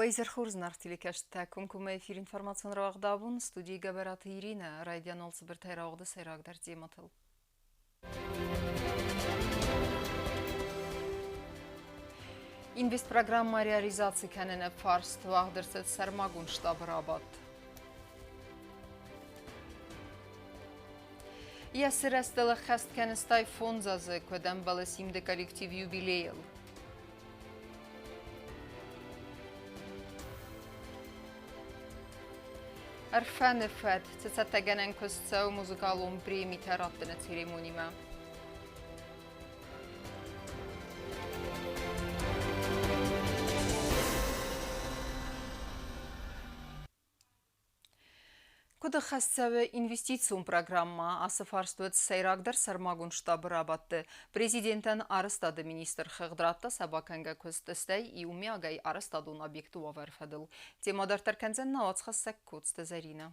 Уӕ изӕр хорз, зынаргъ телекӕсджытӕ! Комкоммӕ эфир информацион рауагъд абон студийы Гӕбӕраты Иринӕ, райдианон цыбыртӕй рауагъды сӕйрагдӕр темӕтыл. Инвестпрограммӕ реализаци кӕныны фарст уагъд ӕрцыд сӕрмагонд штабы рабадт. Йӕ сырӕзтыл ӕххӕст кӕны 85 азы, куыд ӕмбӕлы Симды коллектив юбилейыл. Ӕрфӕны фӕд цы цӕттӕгӕнӕн куыст цӕуы музыкалон премитӕ раттыны церемонимӕ. Куыд ӕххӕст цӕуы инвестицион программӕ? Ацы фарст уыд сӕйрагдӕр сӕрмагонд штабы рабадты. Президентӕн арӕзтады министр хыгъд радта сӕ бакӕнгӕ куыст, стӕй иумиагӕй арӕзтадон объекты уавӕры фӕдыл. Темӕ дарддӕр кӕндзӕн нӕ уацхӕссӕг Коцты Зӕринӕ.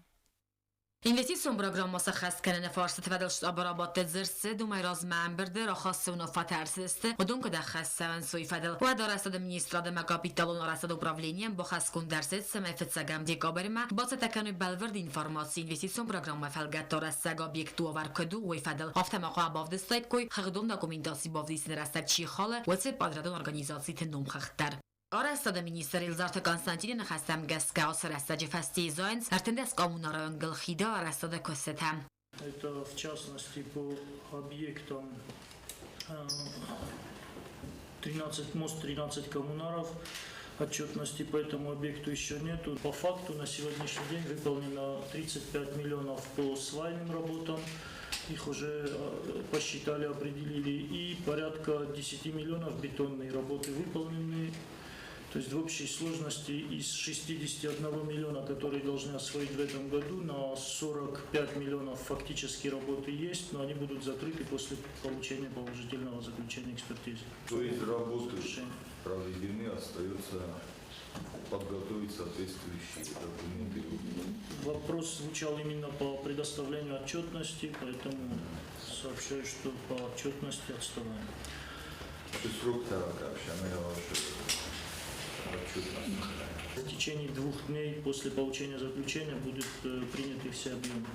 Инвестицион программӕ сӕххӕст кӕныны фарстыты фӕдыл штабы рабадты дзырд цыд, уымӕй размӕ ӕмбырды рахӕссыны фӕтӕрсдзысты, уыдон куыд ӕххӕст цӕуынц, уый фӕдыл. Уӕд арӕзтады министрад ӕмӕ капиталон арӕзтады управленийӕн бахӕсгонд ӕрцыд, цӕмӕй фыццӕгӕм декабрмӕ бацӕттӕ кӕной бӕлвырд информаци инвестицион программӕ фӕлгӕтты арӕзтцӕг объекты уавӕр куыд у, уый фӕдыл. Афтӕ ма хъуамӕ бавдыстаиккой, хыгъдон документаци бавдисыны рӕстӕг чи халы, уыцы подрядон организациты номхыгъд дӕр. Арӕзтады министр Елзарты Константины ныхӕстӕм гӕсгӕ ацы рӕстӕджы фӕстейы зайынц 13 коммунарон хиды арӕзтады куыстытӕ. Это в частности по объектам 13 мост, 13 коммунаров. Отчетности по этому объекту еще нету. По факту на сегодняшний день выполнено 35 миллионов по свайным работам. Их уже посчитали, определили. И порядка 10 миллионов бетонные работы выполнены. То есть в общей сложности из 61 миллиона, которые должны освоить в этом году, на 45 миллионов фактически работы есть, но они будут закрыты после получения положительного заключения экспертизы. То есть работы проведены, остается подготовить соответствующие документы. Вопрос звучал именно по предоставлению отчетности, поэтому сообщаю, что по отчетности отставаем. Срок В течение 2 дней после получения заключения будут приняты все объемы.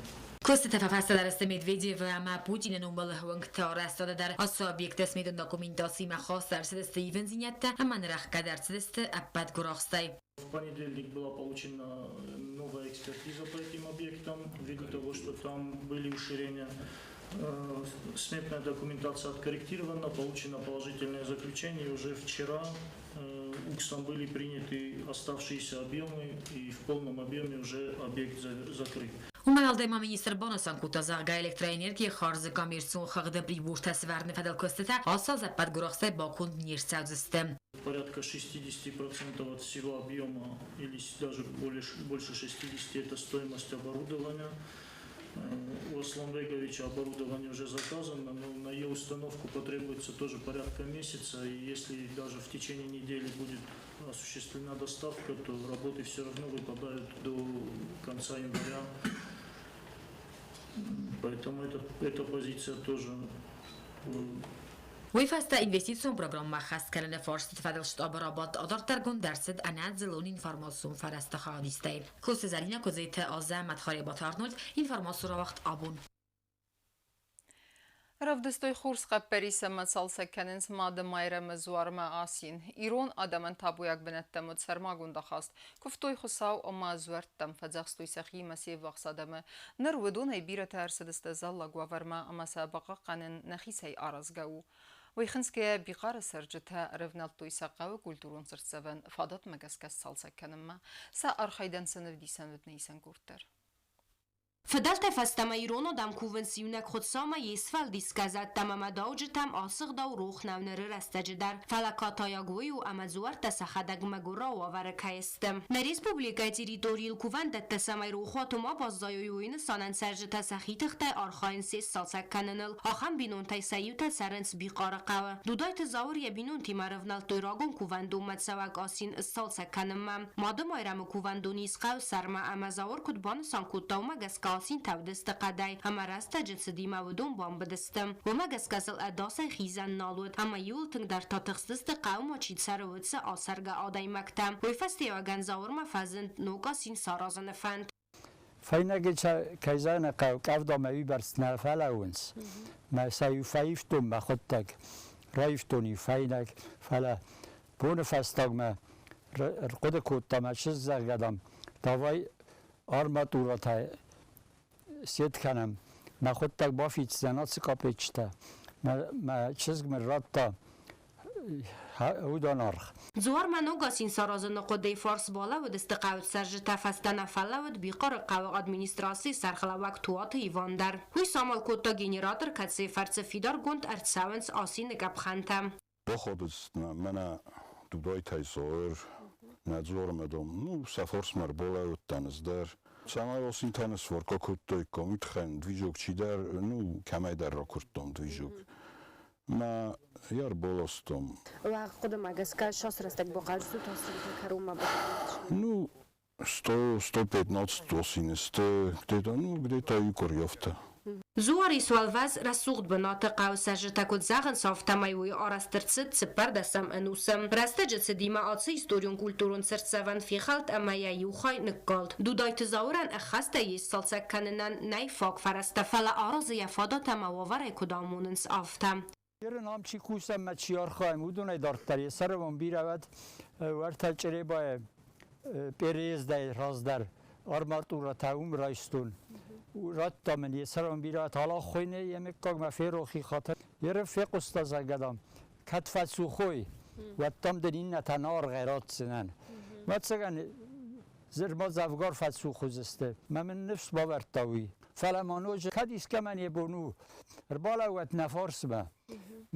Куыстытӕ фӕфӕстӕдӕр сты Медведевы ӕмӕ Путины номыл уынгты арӕзтады дӕр. Ацы объекты сметон документациимӕ хаст ӕрцыдысты ивындзинӕдтӕ ӕмӕ нырӕхгӕд ӕрцыдысты ӕппӕт гуырахстӕй. В понедельник была получена новая экспертиза по этим объектам, ввиду того, что там были уширения. Сметная документация откорректирована, получено положительное заключение. Уже вчера УКСом были приняты оставшиеся объемы, и в полном объеме уже объект закрыт. Уымӕй уӕлдай ма министр банысан кодта, зӕгъгӕ, электроэнергийы хардзы коммерцион хыгъды прибортӕ сӕвӕрыны фӕдыл куыстытӕ ацы аз ӕппӕт гуырахстӕй баконд не рцӕудзысты. Порядка 60% от всего объема или даже больше 60% это стоимость оборудования. У Асланбеговича оборудование уже заказано, но на ее установку потребуется тоже порядка месяца. И если даже в течение недели будет осуществлена доставка, то работы все равно выпадают до конца января. Поэтому эта позиция тоже. Уый фӕстӕ инвестицион программӕ ӕххӕст кӕныны фарстыты фӕдыл штабы рабадт адарддӕргонд ӕрцыд ӕнӕдзыллон информацион фӕрӕзты хайадистӕй. Коцты Зӕринӕ, Куыдзеты Азӕ, Мӕтхаребаты Арнольд, информацион рауагъд абон. Равдыстой хорз хъӕппӕрис ӕмӕ цалцӕг кӕнынц Мады Майрӕмы дзуармӕ асин. Ирон адӕмӕн табуйаг бынӕттӕм уыд сӕрмагонд ахаст. Куывтой Хуыцау ӕмӕ дзуӕрттӕм, фӕдзӕхстой сӕхимӕ се ввахс адӕмы. Ныр уыдонӕй бирӕтӕ ӕрцыдысты ӕдзӕллаг уавӕрмӕ ӕмӕ сӕ бахъахъхъӕнын нӕхицӕй аразгӕ у. Уый хынцгӕйӕ Бихъары цӕрджытӕ ӕрӕвнӕлдтой сӕ хъӕуы культурон цыртдзӕвӕн фадатмӕ гӕсгӕ сцалцӕг кӕнынмӕ. Сӕ архайдӕн сын ӕвдисӕн уыд нӕ исӕн къорд дӕр. Фыдӕлтӕ фӕстӕмӕ ирон адӕм кувынц иунӕг Хуыцаумӕ, йе сфӕлдисгӕ зӕдтӕм ӕмӕ дауджытӕм, ацы гъдау рох нӕу ныры рӕстӕджы дӕр. Фӕлӕ катайаг уый у, ӕмӕ дзуӕрттӕ сӕхӕдӕг мӕгуырау уавӕры кӕй сты. Нӕ республикӕйы территорийыл кувӕндӕттӕ цӕмӕй рохуаты ма баззайой, уый нысанӕн цӕрджытӕ сӕхи тыхтӕй архайынц се сцалцӕг кӕныныл. Ахӕм бинонтӕй сӕ иутӕ цӕрынц Бихъары хъӕуы. Дудайты Зауыр йӕ бинонтимӕ рывнӕлдтой рагон кувӕндонмӕ цӕуӕг асин сцалцӕг кӕнынмӕ. Мады Майрӕмы кувӕндон ис хъӕуы сӕрмӕ ӕмӕ Зауыр куыд банысан кодта, уымӕ гӕсгӕ Асин тӕвд сты хъӕдӕй, ӕмӕ рӕстӕджы цыдимӕ уыдон бамбыдысты. Уымӕ гӕсгӕ сыл ӕдасӕй хизӕн нал уыд, ӕмӕ иууыл тынгдӕр та тыхстысты хъӕумӕ чи цӕры, уыцы ацӕргӕ адӕймӕгтӕ. Уый фӕстиуӕгӕн Зауырмӕ фӕзынд ног асин саразыны фӕнд. Фӕйнӕги кӕй зӕгъын хъӕуы, къӕвдамӕ уыйбӕрц нӕ фӕлӕууынц. Мӕ сӕ иу фӕивтон мӕхуыдтӕг, раивтон иу фӕйнӕг, фӕлӕ боны фӕстагмӕ ӕрхъуыды кодта мӕ чызг, зӕгъгӕ, дам, давай арматурӕтӕ сет кӕнӕм. Мӕхуыдтӕг бафиддзынӕн ацы капеччытӕ. Мӕ чызг мын радта уыдон аргъ. Дзуармӕ ног асин саразыны хъуыдыйы фарс балӕууыдысты хъӕуы цӕрджытӕ, фӕстӕ нӕ фӕлӕууыд Бихъары хъӕуы администрацийы сӕргълӕууӕг Туаты Иван дӕр. Уый самал кодта генератор, кӕцыйы фӕрцы фидаргонд ӕрцӕуынц асины гӕпхӕнтӕ. Баходыцтмӕ мӕнӕ Дудайтӕй Зоир, нӕ дзуармӕ дом, ну, сӕ фарсмӕ ӕрбалӕууыдтӕн ӕз дӕр. Цӕмӕй осинтӕ ныссварка кодтаиккам, уый тыххӕй движок чидӕр, ну, кӕмӕйдӕр ракуырдтам движок. Мӕ йӕ ӕрбаластам. Уӕ хъуыдымӕ гӕсгӕ цас рӕстӕг бахъаздзут асинты кӕронмӕ бахъаздзут? Ну, 100, 115 осины сты, где-то, ну, где-то иу къуыри афтӕ. Дзуари Суалвӕз рӕсугъд бынаты хъӕуы цӕрджытӕ куыд зӕгъынц, афтӕмӕй уый арӕзт ӕрцыд цыппӕрдӕсӕм ӕнусы. Рӕстӕджы цыдимӕ ацы историон-культурон цыртдзӕвӕн фехӕлд ӕмӕ йӕ иу хай ныккалд. Дудайты Зауырӕн ӕххӕстӕй ис цалцӕг кӕнынӕн нӕй фаг фӕрӕзтӕ, фӕлӕ аразы йӕ фадат ӕмӕ уавӕрӕй куыд амонынц, афтӕ. Ерын ам чи кусӕм ӕмӕ чи архайӕм, уыдонӕй дарддӕр йӕ сӕрӕвӕн бирӕ уӕд уӕртӕ Чъребайы переездӕй раздӕр арматурӕтӕ уым райстон. Радта мын йӕ сӕрӕвӕн бирӕ уӕд алаххойны йӕ мыггагмӕ ферохи хатыр. Ерын фехъуыста, зӕгъгӕ, дам, кӕд фӕцухой, уӕд дам дын иннӕтӕ нӕ аргъӕй ратдзынӕн. Ӕвӕццӕгӕн, зырма дзӕвгар фӕцух уыдзысты. Мӕ мын ныфс бавӕрдта уый. Фӕлӕ ма ноджы кӕд искӕмӕн йӕ бон у, ӕрбалӕууӕд нӕ фарсмӕ.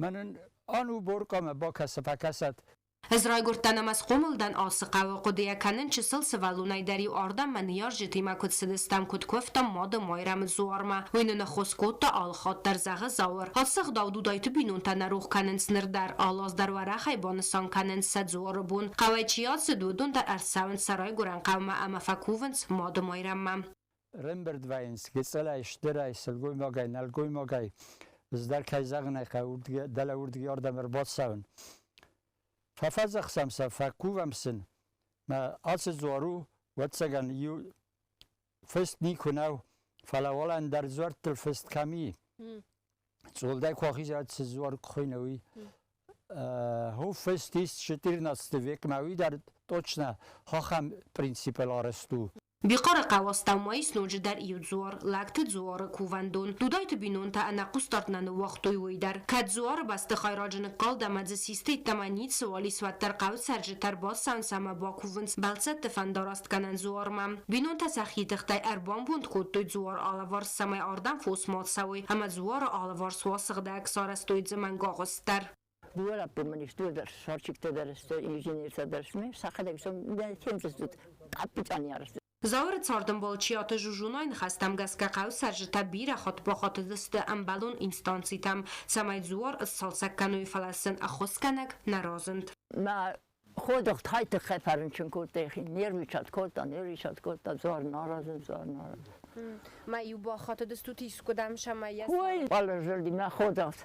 Мӕнӕн ану боркъамӕ бакӕса, фӕкӕсӕд. Ӕз райгуырдтӕн ӕмӕ схъомыл дӕн ацы хъӕуы. Хъуыдыйӕ кӕнын чысыл сывӕллонӕй дӕр-иу ардӕм мӕ ныййарджытимӕ куыд цыдыстӕм, куыд куывтам Мады Майрӕмы дзуармӕ. Уый нын ӕххуыс кодта алы хатт дӕр, зӕгъы Зауыр. Ацы ӕгъдау Дудайты бинонтӕ нӕ рох кӕнынц ныр дӕр. Алы аз дӕр уӕрӕхӕй банысан кӕнынц сӕ дзуары бон. Хъӕуӕй чи ацыд, уыдон дӕр ӕрцӕуынц сӕ райгуырӕн хъӕумӕ ӕмӕ фӕкувынц Мады Майрӕммӕ. Ӕрӕмбырд вӕййынц гыццылӕй, стырӕй, сылгоймагӕй, нӕлгоймагӕй. Ӕз дӕр, кӕй зӕгъын ӕй хъӕуы, дӕлӕ уырдыгӕй ардӕм ӕрбацӕуын. Фӕфӕдзӕхсӕм сӕ, фӕкувӕм сын. Мӕ ацы дзуар у, ӕвӕццӕгӕн, иу фыст никуы нӕу, фӕлӕ уал ӕндӕр дзуӕрттыл фыст кӕм и. Цъолдӕй куы ахиза, цы дзуар хуыйны, уый. Ху фыст ис XIV векмӕ, уый дӕр точно ахӕм принципыл арӕзт у. Бихъары хъӕуы астӕумӕ ис ноджыдӕр иу дзуар, Лӕгты дзуары кувӕндон. Дудайты бинонтӕ ӕнӕхъусдард нӕ ныууагътой уый дӕр. Кӕд дзуары бӕстыхай раджы ныккалд ӕмӕ дзы систы йеддӕмӕ ницыуал ис, уӕддӕр хъӕуы цӕрджытӕ ӕрбацӕуынц ӕмӕ бакувынц бӕлццӕтты фӕндарастгӕнӕн дзуармӕ. Бинонтӕ сӕхи тыхтӕй ӕрбамбонд кодтой дзуар алыварс, цӕмӕй ардӕм фос ма цӕуой ӕмӕ дзуары алыварс уа сыгъдӕг, сарӕзтой дзы мӕнгагъуыст дӕр. Дыууӕ лӕппу мын ис, дыууӕ дӕр сварщиктӕ дӕр сты, инженертӕ дӕр сты. Сӕхӕдӕг сӕм фендзыстут, къӕппытӕ арӕзт. Зауыры цардӕмбал Чиаты Жужунайы ныхӕстӕм гӕсгӕ хъӕуы цӕрджытӕ бирӕ хатт бахатыдысты ӕмбӕлон инстанцитӕм, цӕмӕй дзуар сцалцӕг кӕной, фӕлӕ сын ӕххуысгӕнӕг нӕ разынд. Мӕ ходыгъдхай тыххӕй фӕрынчын кодта йӕхи, нервничать кодта, нервничать кодта, дзуар нӕ аразын, дзуар нӕ аразын. Ма-иу бахатыдыстут искуыдӕм, цӕмӕй йӕ... Ой, зылди мӕ ходыгъд.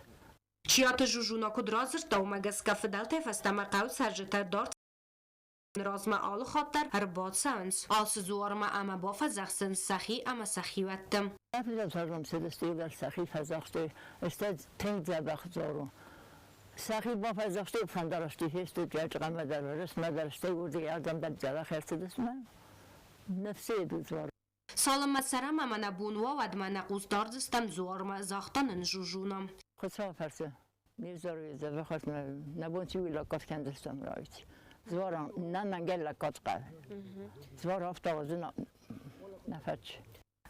Чиаты Жужуна куыд радзырдта, уымӕ гӕсгӕ фыдӕлтӕй фӕстӕмӕ хъӕуы цӕрджытӕ дард размӕ алы хатт дӕр ӕрбацӕуынц ацы дзуармӕ ӕмӕ бафӕдзӕхсынц сӕхи ӕмӕ сӕ хиуӕтты. Фыдӕлтӕ цыдысты дӕр сӕхи фӕдзӕхстой, стӕй тынг дзӕбӕх дзуар у. Сӕхи бафӕдзӕхстой, фӕндарасти фесты, Джаджыхъӕмӕ дӕр, Рысмӕ дӕр, стӕй уырдыгӕй ардӕм дӕр дзӕбӕх ӕрцыдысты. Ныфсы дзуар. Цалынмӕ цӕрӕм ӕмӕ нӕ бон уа, уӕдмӕ нӕ хъус дардзыстӕм дзуармӕ, загъта нын Жужуна. Хуыцауы фӕрцы не взӕры дзӕбӕх нӕ бон чи у лӕггад кӕндзыстӕм райт. Дзуарӕн нӕ мӕнгӕй лӕггад хъӕуы. Дзуар афтӕ нӕ фӕччы.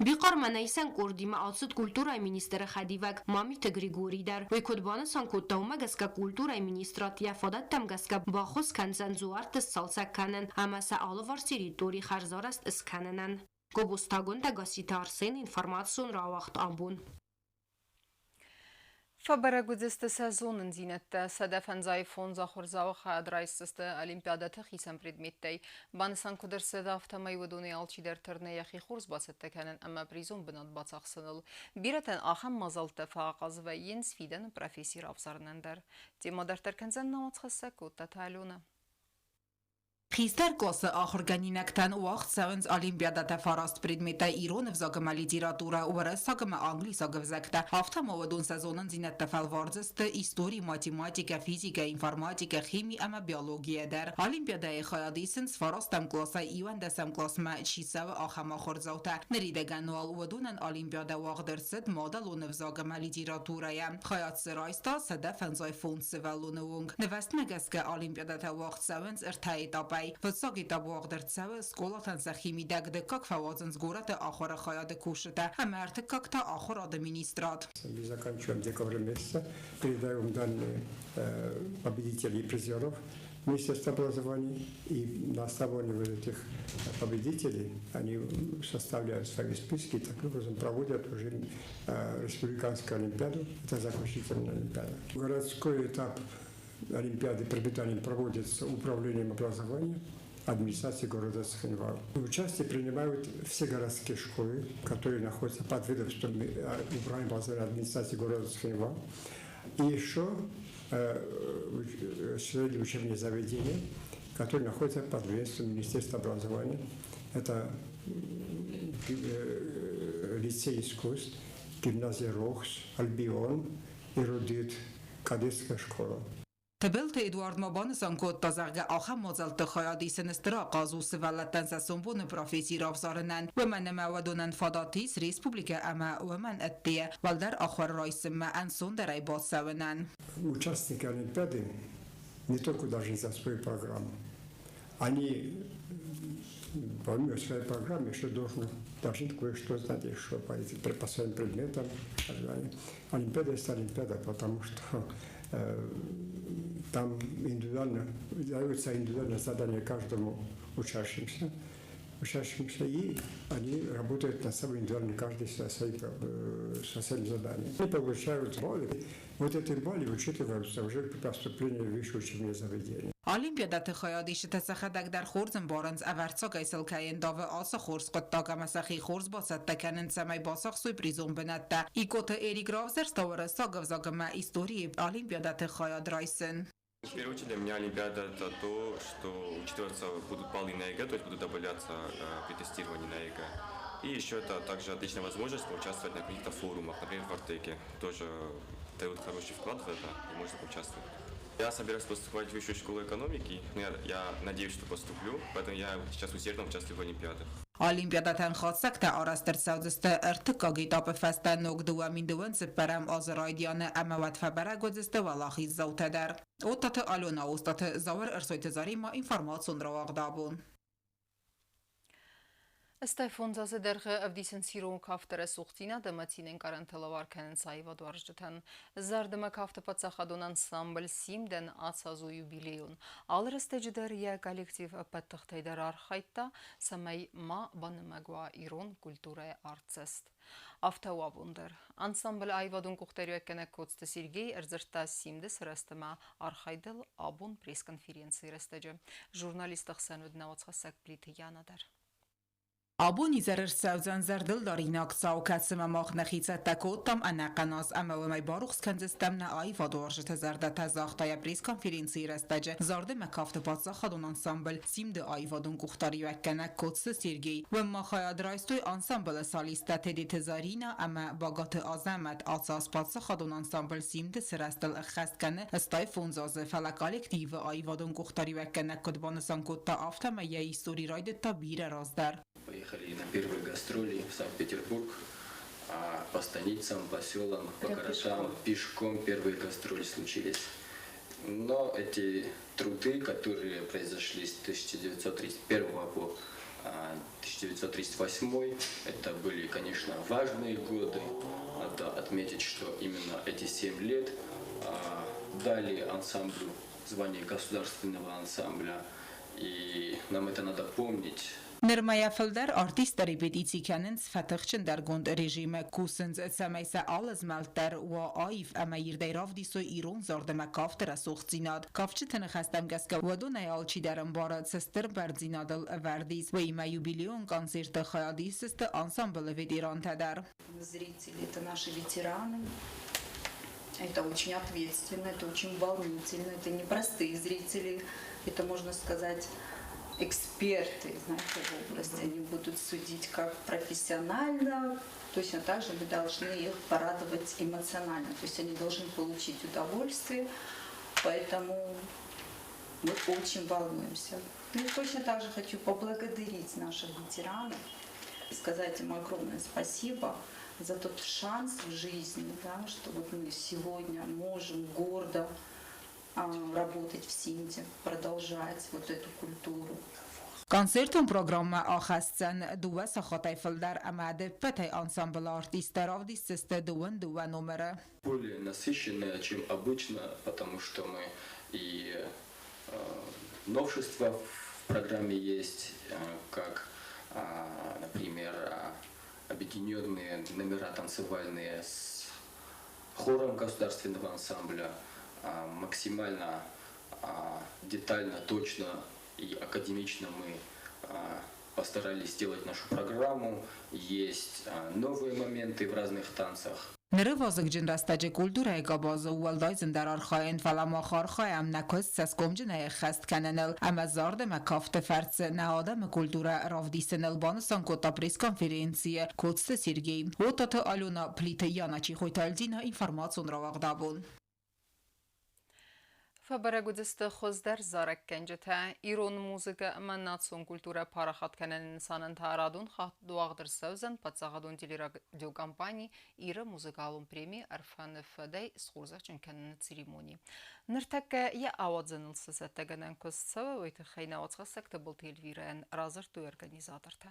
Бихъармӕ нӕ исӕн къордимӕ ацыд культурӕйы министры хӕдивӕг Мамиты Григорий дӕр. Уый куыд банысан кодта, уымӕ гӕсгӕ культурӕйы министрад йӕ фадӕттӕм гӕсгӕ баххуыс кӕндзӕн дзуӕртты сцалцӕг кӕнын ӕмӕ сӕ алыварс территори хӕрзарӕзт скӕнынӕн. Гобозтагондӕ Гасситы Арсен информацион рауагъд абон. Фӕбӕрӕг уыдзысты сӕ зонындзинӕдтӕ. 155 ахуырдзауы хайад райсдзысты олимпиадӕты хицӕн предметтӕй. Банысан куыд ӕрцыд, афтӕмӕй уыдонӕй алчидӕр тырны йӕхи хорз бацӕттӕ кӕнын ӕмӕ призон бынат бацахсыныл. Бирӕтӕн ахӕм мадзӕлттӕ фӕахъаз вӕййынц фидӕны професси равзарынӕн дӕр. Темӕ дарддӕр кӕндзӕн нӕ уацхӕссӕг Кодтаты Аленӕ. Хистӕр къласы ахуыргӕнинӕгтӕн уагъд цӕуынц олимпиадӕтӕ фараст предметӕй: ирон ӕвзаг ӕмӕ литературӕ, уӕрӕсаг ӕмӕ англисаг ӕвзӕгтӕ. Афтӕ ма уыдон сӕ зонындзинӕдтӕ фӕлвардзысты истори, математикӕ, физикӕ, информатикӕ, хими ӕмӕ биологийӕ дӕр. Олимпиадӕйы хайад исынц, фарастӕм къласӕй 11-ӕм къласмӕ чи цӕуы, ахӕм ахуырдзаутӕ. Ныридӕгӕн уал уыдонӕн олимпиадӕ уагъд ӕрцыд мадӕлон ӕвзаг ӕмӕ литературӕйӕ. Хайад дзы райста 155 сывӕллоны онг. Нывӕзтмӕ гӕсгӕ олимпиадӕтӕ уагъд цӕуынц ӕртӕ этапӕй. Фыццаг этап уагъд ӕрцӕуы скъолатӕн сӕхи мидӕг, дыккаг фӕуадзынц горӕты ахуыры хайады кусджытӕ ӕмӕ ӕртыккаг та ахуырады министрад. Мы заканчиваем в декабре месяце, передаем данные победителей и призеров Министерства образования, и на основании вот этих победителей они составляют свои списки и таким образом проводят уже республиканскую олимпиаду, это заключительная олимпиада. Городской этап олимпиады предметами проводится управлением образования администрации города Цхинвал. Участие принимают все городские школы, которые находятся под ведомством управления образования администрации города Цхинвал. И еще средние учебные заведения, которые находятся под ведомством Министерства образования. Это лицей искусств, гимназия РОХС, Альбион, Эрудит, кадетская школа. Тыбылты Эдуард ма банысан кодта, зӕгъгӕ, ахӕм мадзӕлтты хайад исын стыр ахъаз у сывӕллӕттӕн сӕ сомбоны професси равзарынӕн, уымӕн ӕмӕ уыдонӕн фадат ис республикӕ ӕмӕ уымӕн ӕдде уӕлдӕр ахуыр райсынмӕ ӕнцондӕрӕй бацӕуынӕн. Участники Олимпиады не только должны за свою программу, они помимо своей программы еще должны кое-что знать еще по своим предметам. Олимпиада есть олимпиада, потому что там индивидуально, даются индивидуальное задание каждому учащимся, и они работают над собой индивидуально, каждый со своим заданием. Они получают баллы. Вот эти баллы учитываются уже при поступлении в высшее учебное заведение. Олимпиадӕты хайадисджытӕ сӕхӕдӕг дӕр хорз ӕмбарынц, ӕвӕрццагӕй сыл кӕй ӕндавы ацы хорз хъуыддаг ӕмӕ сӕхи хорз бацӕттӕ кӕнынц, цӕмӕй бацахсой призон бынӕттӕ. Икъоты Эрик равзӕрста уӕрӕсаг ӕвзаг ӕмӕ историйы олимпиадӕты хайад райсын. В первую очередь для меня Олимпиада – это то, что учитываться будут баллы на ЕГЭ, то есть будут добавляться при тестировании на ЕГЭ. И еще это также отличная возможность поучаствовать на каких-то форумах, например, в Артеке. Тоже дают хороший вклад в это, и можно поучаствовать. Я собираюсь поступать в высшую школу экономики, но я надеюсь, что поступлю, поэтому я сейчас усердно участвую в олимпиадах. Олимпиадӕтӕн хатдзӕгтӕ арӕзт ӕрцӕудзысты ӕртыккаг этапы фӕстӕ ног 2024-ӕм азы райдианы ӕмӕ уӕд фӕбӕрӕг уыдзысты уӕлахиздзаутӕ дӕр. Оттаты Алена, Остаты Зауыр, Ӕрсойты Заремӕ, информацион рауагъд «Абон». 85 азы дӕргъы ӕвдисынц ирон кафты рӕсугъддзинад ӕмӕ цинӕнкъарӕнтӕ лӕвар кӕнынц аивадуарзджытӕн. Зард ӕмӕ кафты паддзахадон ансамбль «Симд»-ӕн ацы аз у юбилейон. Алы рӕстӕджы дӕр йӕ коллектив ӕппӕт тыхтӕй дӕр архайдта, цӕмӕй ма банымӕг уа ирон культурӕйы артдзӕст. Афтӕ у абон дӕр. Ансамблы аивадон къухдариуӕггӕнӕг Коцты Сергей ӕрдзырдта «Симд»-ы сырӕзт ӕмӕ архайдыл абон пресс-конференцийы рӕстӕджы. Журналистты хсӕн уыд нӕ уацхӕссӕг Плиты Яна дӕр. Абон изӕр ӕрцӕудзӕн зӕрдылдаринаг цау, кӕцымӕ мах нӕхи цӕттӕ кодтам ӕнӕхъӕн аз ӕмӕ уымӕй барухс кӕндзыстӕм нӕ аивадуарзджыты зӕрдӕтӕ, загъта йӕ пресс-конференцийы рӕстӕджы зарды ӕмӕ кафты паддзахадон ансамбль «Симд»-ы аивадон къухдариуӕггӕнӕг Коцты Сергей. Уым ма хайад райстой ансамблы солисттӕ Тедеты Заринӕ ӕмӕ Багаты Азӕмӕт. Ацы аз паддзахадон ансамбль «Симд»-ы сырӕзтыл ӕххӕст кӕны 85 азы, фӕлӕ коллективы аивадон къухдариуӕггӕнӕг куыд банысан кодта, афтӕмӕй йӕ истори райдыдта бирӕ раздӕр. Поехали на первые гастроли в Санкт-Петербург, по станицам, по селам, по городам, пешком первые гастроли случились. Но эти труды, которые произошли с 1931 по 1938, это были, конечно, важные годы. Надо отметить, что именно эти 7 лет дали ансамблю звание государственного ансамбля. И нам это надо помнить. Нырма йӕ фылдӕр артисттӕ репетици кӕнынц фӕтыхджындӕргонд режимы, кусынц, цӕмӕй сӕ алы змӕлд дӕр уа аив ӕмӕ ирдӕй равдисой ирон зард ӕмӕ кафты рӕсугъддзинад. Кафджыты ныхӕстӕм гӕсгӕ уыдонӕй алчидӕр ӕмбары, цы стыр бӕрндзинадыл ӕвӕрд ис. Уыимӕ юбилейон концерты хайад исдзысты ансамблы ветерантӕ дӕр. Зрители – это наши ветераны. Это очень ответственно, это очень волнительно, это непростые зрители, это, можно сказать, эксперты, знаете, в области. Они будут судить как профессионально, точно так же мы должны их порадовать эмоционально. То есть они должны получить удовольствие, поэтому мы очень волнуемся. Ну и точно так же хочу поблагодарить наших ветеранов, сказать им огромное спасибо за тот шанс в жизни, да, что вот мы сегодня можем гордо работать в Синте, продолжать вот эту культуру. Концертон программӕ ахӕсдзӕн дыууӕ сахатӕй фылдӕр ӕмӕ ӕдӕппӕтӕй ансамблы артисттӕ равдисдзысты дыууын дыууӕ номеры. Более насыщенная, чем обычно, потому что мы и новшества в программе есть, как, например, объединенные номера танцевальные с хором государственного ансамбля, максимально детально, точно и академично мы постарались сделать нашу программу. Есть новые моменты в разных танцах. Ныры вазыгджын рӕстӕджы культурӕйы къабазы уӕлдай зындӕр архайын, фӕлӕ мах архайӕм нӕ куыст цӕсгомджынӕй ӕххӕст кӕныныл ӕмӕ зард ӕмӕ кафты фӕрцы нӕ адӕмы культурӕ равдисыныл, банысан кодта пресс-конференцийы Коцты Сергей. Отаты Алена, Плиты Яна, Чихойты Альдина, информацион рауагъд Абон. Фӕбӕрӕг уыдзысты хуыздӕр зарӕггӕнджытӕ. Ирон музыкӕ ӕмӕ национ культурӕ парахат кӕныны нысанӕн та радон хатт уагъд ӕрцӕудзӕн паддзахадон телерадиокомпани Иры музыкалон преми Ӕрфӕны фӕдӕй схорзӕхджын кӕныны церемони. Ныртӕккӕ йӕ ауадзыныл цы цӕттӕгӕнӕн куыст цӕуы, уый тыххӕй нӕ уацхӕссӕг Тыбылты Эльвирӕйӕн радзырдтой организатортӕ.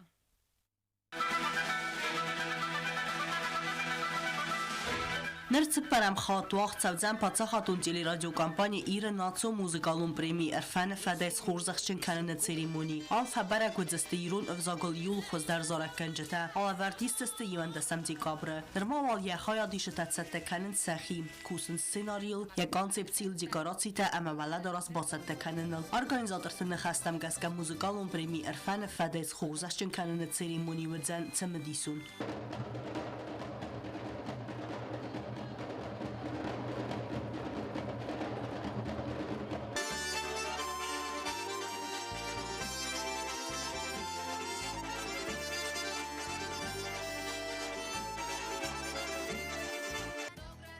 Ныр цыппӕрӕм хатт уагъд цӕудзӕн паддзахадон телерадиокомпани Иры национ музыкалон преми Ӕрфӕны фӕдӕй схорзӕхджын кӕныны церемони. Ам фӕбӕрӕг уыдзысты ирон ӕвзагыл иууыл хуыздӕр зарӕггӕнджытӕ. Алӕвӕрд исдзысты иуӕндӕсӕм декабры. Нырма уал йӕ хайадисджытӕ цӕттӕ кӕнынц сӕхи. Кусынц сценарийыл, йӕ концепцийыл, декорацитӕ ӕмӕ уӕлӕдарӕс бацӕттӕ кӕныныл. Организаторты ныхӕстӕм гӕсгӕ музыкалон преми Ӕрфӕны фӕдӕй схорзӕхджын кӕныны церемони уыдзӕн цымыдисон.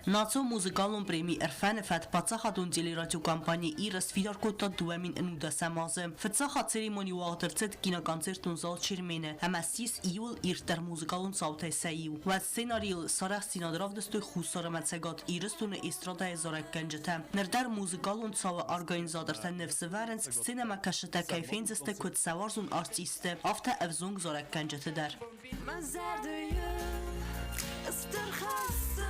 Национ музыкалон преми Ӕрфӕны фӕд паддзахадон телерадиокомпани Ир сфидар кодта 2019 азы. Фыццаг хатт церемони уагъд ӕрцыд киноконцертон зал Чермены ӕмӕ ссис иууыл ирддӕр музыкалон цаутӕй сӕ иу. Уӕд сценарийыл сарӕхстдзинад равдыстой Хуссар ӕмӕ Цӕгат Ирыстоны эстрадӕйы зарӕггӕнджытӕ. Ныр дӕр музыкалон цауы организатортӕ ныфс ӕвӕрынц, сценӕмӕкӕсджытӕ кӕй фендзысты куыд сӕ уарзон артистты, афтӕ ӕвзонг зарӕггӕнджыты дӕр. Мӕ зӕрдӕйы стыр хӕссы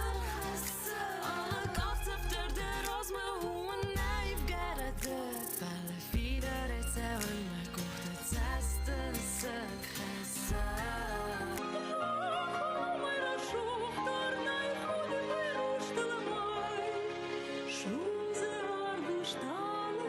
алы къахдзӕф дӕр дӕ размӕ у ӕнӕивгӕ рӕдыд, фӕлӕ фидарӕй цӕуын мӕ къухты цӕсты сыг хӕссы. Рӕсугъддӕр нӕй худы рустыл мӕй, судзы арвысталынг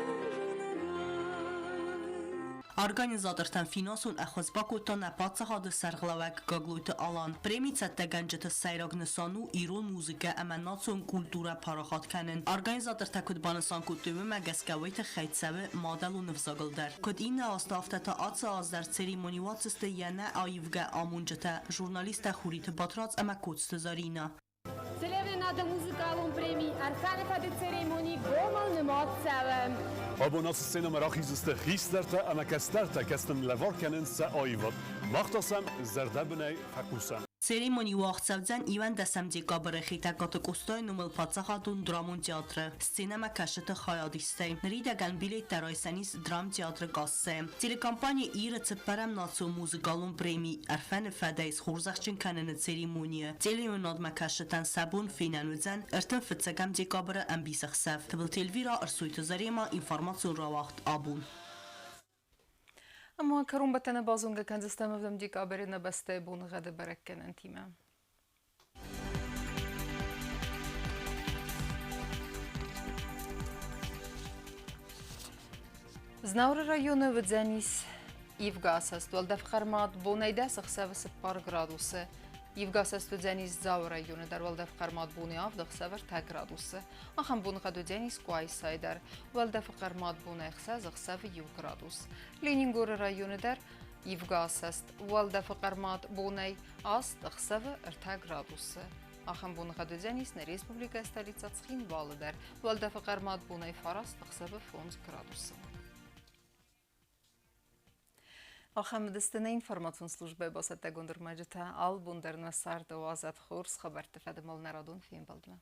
Организатортӕн финансон ӕххуыс бакодта нӕ паддзахады сӕргълӕууӕг Гаглойты Алан. Преми цӕттӕгӕнджыты сӕйраг нысан у ирон музыкӕ ӕмӕ национ культурӕ парахат кӕнын. Организатортӕ куыд банысан кодтой, уымӕ гӕсгӕ уый тыххӕй цӕуы мадӕлон ӕвзагыл дӕр. Куыд иннӕ азты, афтӕ та ацы аз дӕр церемони уадздзысты йӕ нӕ аивгӕ амонджытӕ, журналисттӕ Хуриты Батрадз ӕмӕ Коцты Зӕринӕ. Телеуынынады музыкалон преми Ӕрфӕны фӕды церемони гомыл нымад цӕуы. Абон ацы сценӕмӕ рахиздзысты хистӕртӕ ӕмӕ кӕстӕртӕ, кӕцытӕн лӕвар кӕнынц сӕ аивад. Мах та сӕм зӕрдӕбынӕй фӕхъусӕм. Церемони уагъд цӕудзӕн иуӕндӕсӕм декабры Хетӕгкаты Къостайы номыл паддзахадон драмон театры сценӕмӕкӕсджыты хайадистӕй. Ныридӕгӕн билеттӕ райсӕн ис драмтеатры кассӕйы. Телекомпани Ир-ы цыппӕрӕм национ музыкалон преми Ӕрфӕны фӕдӕй схорзӕхджын кӕныны церемонийы телеуынынадмӕ кӕсджытӕн сӕ бон фенӕн уыдзӕн 35 декабры ӕмбисӕхсӕв. Тыбылты Эльвира, Ӕрсойты Зарема, информацион рауагъд Абон. Ӕмӕ кӕронбӕттӕны базонгӕ кӕндзыстӕм ӕвдӕм декабры нӕ бӕстӕйы боныгъӕды бӕрӕггӕнӕнтимӕ. Знауыры районы уыдзӕнис ивгӕ асӕст уӕлдӕф хъӕрмад бонӕй 10 ӕхсӕвы 4 градусы. Ивгӕ асӕст уыдзӕнис Дзауы районы дӕр уӕлдӕф хъӕрмад боны 7 ӕхсӕвы 3 градусы. Ахӕм боныгъӕд уыдзӕнис Къуайсайы дӕр. Уӕлдӕфы хъӕрмад бонӕй 6 ӕхсӕвы 1 градус. Ленингоры районы дӕр ивгӕ асӕст уӕлдӕфы хъӕрмад бонӕй 8 ӕхсӕвы 3 градусы. Ахӕм боныгъӕд уыдзӕнис нӕ республикӕйы столицӕ Цхинвалы дӕр. Уӕлдӕфы хъӕрмад бонӕй 9 ӕхсӕвы 5 градусы. Ахӕм уыдысты нӕ информацион службӕйы бацӕттӕгонд ӕрмӕджытӕ. Алы бон дӕр нӕ царды уадзӕд хорз хабӕртты фӕдыл нӕ радон фембӕлдмӕ.